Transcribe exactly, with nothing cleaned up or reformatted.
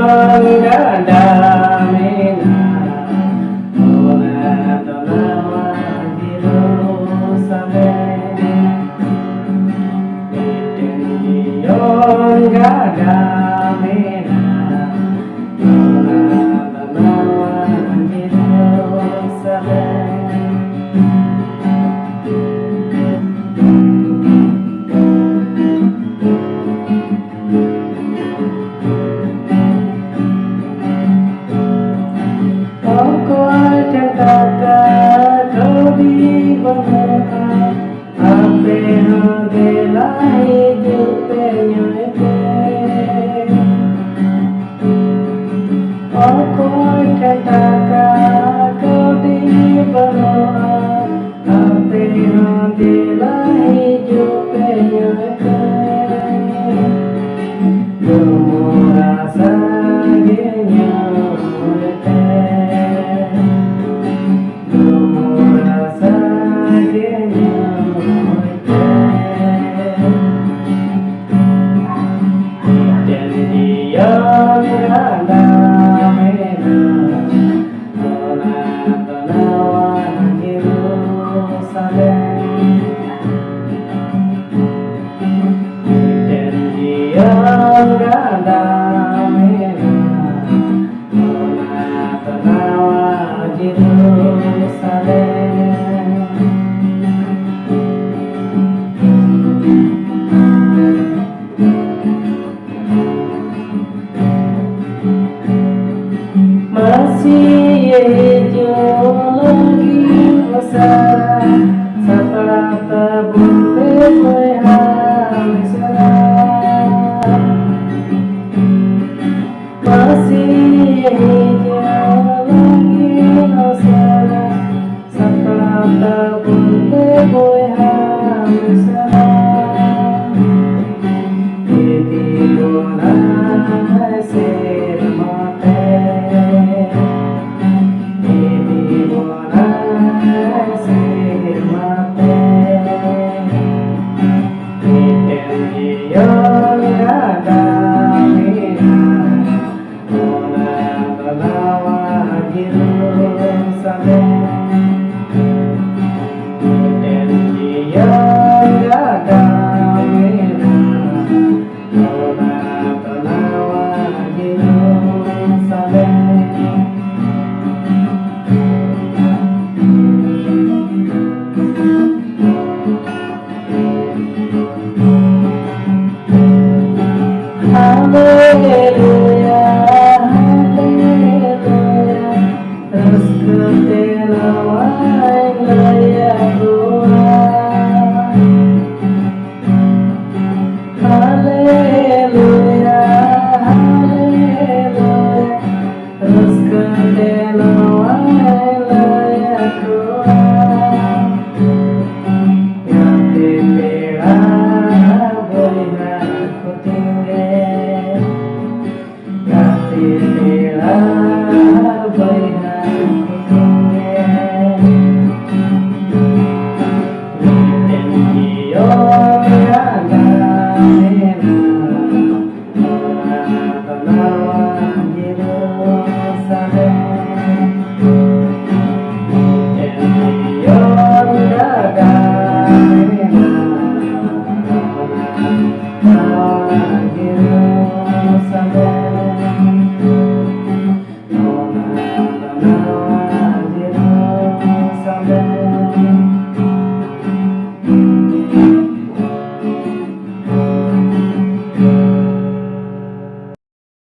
ᱜᱟᱰᱟ ᱢᱮᱱᱟᱜᱼᱟ, ᱚᱱᱟ ᱫᱚ ᱱᱟᱣᱟ ᱡᱮᱨᱩᱥᱟᱞᱮᱢ᱾ ᱢᱤᱫᱴᱮᱱ ᱡᱤᱭᱚᱱ ᱜᱟᱰᱟ ᱢᱮᱱᱟᱜᱼᱟ, ᱚᱱᱟ ᱫᱚ ᱱᱟᱣᱟ ᱡᱮᱨᱩᱥᱟᱞᱮᱢ᱾ ᱚᱠᱚᱭ ᱴᱷᱮᱱ ᱴᱟᱠᱟ ᱠᱟᱹᱣᱰᱤ ᱵᱟᱹᱱᱩᱜᱼᱟ, ᱟᱯᱮ ᱦᱚᱸ ᱫᱮᱞᱟ ᱦᱤᱡᱩᱜ ᱯᱮ ᱧᱩᱭ ᱯᱮ᱾ ᱚᱠᱚᱭ ᱴᱷᱮᱱ ᱴᱟᱠᱟ ᱠᱟᱹᱣᱰᱤ ᱵᱟᱹᱱᱩᱜᱼᱟ, ᱟᱯᱮ ᱦᱚᱸ ᱫᱮᱞᱟ ᱦᱤᱡᱩᱜ ᱯᱮ ᱧᱩᱭ ᱯᱮ᱾ ᱰᱩᱢᱩᱨ ᱦᱟᱥᱟ ᱜᱮ ᱧᱩᱭ ᱯᱮ᱾ ᱰᱩᱢᱩᱨ ᱦᱟᱥᱟ ᱜᱮ ᱧᱩᱭ ᱯᱮ᱾ ᱢᱤᱫᱴᱮᱱ ᱡᱤᱭᱚᱱ ᱜᱟᱰᱟ ᱢᱮᱱᱟᱜᱼᱟ, ᱚᱱᱟ ᱫᱚ ᱱᱟᱣᱟ ᱡᱮᱨᱩᱥᱟᱞᱮᱢ᱾ ᱢᱤᱫᱴᱮᱱ ᱡᱤᱭᱚᱱ ᱜᱟᱰᱟ ᱢᱮᱱᱟᱜᱼᱟ, ᱚᱱᱟ ᱫᱚ ᱱᱟᱣᱟ ᱡᱮᱨᱩᱥᱟᱞᱮᱢ᱾ ᱢᱟᱹᱥᱤᱭᱮ ᱦᱤᱡᱩᱜ ᱞᱟᱹᱜᱤᱫ ᱩᱥᱟᱹᱨᱟ, ᱥᱟᱯᱲᱟᱣ ᱛᱟᱵᱚᱱ ᱯᱮ ᱵᱚᱭᱦᱟ ᱢᱤᱥᱨᱟ᱾ ᱵᱚᱭᱦᱟ ᱠᱚ ᱛᱤᱧ ᱜᱮ, ᱜᱟᱛᱮ ᱯᱮᱲᱟ ᱵᱚᱭᱦᱟ ᱠᱚ ᱛᱤᱧ ᱜᱮ, ᱢᱤᱫᱴᱮᱱ ᱡᱤᱭᱚᱱ ᱡᱟᱭᱜᱟ ᱢᱮᱱᱟᱜᱼᱟ, ᱚᱱᱟ ᱫᱚ ᱱᱟᱣᱟ ᱡᱮᱨᱩᱥᱟᱞᱮᱢ᱾ ᱢᱤᱫᱴᱮᱱ ᱡᱤᱭᱚᱱ ᱡᱟᱭᱜᱟ ᱢᱮᱱᱟᱜᱼᱟ, ᱚᱱᱟ ᱫᱚ ᱱᱟᱣᱟ ᱡᱮᱨᱩᱥᱟᱞᱮᱢ᱾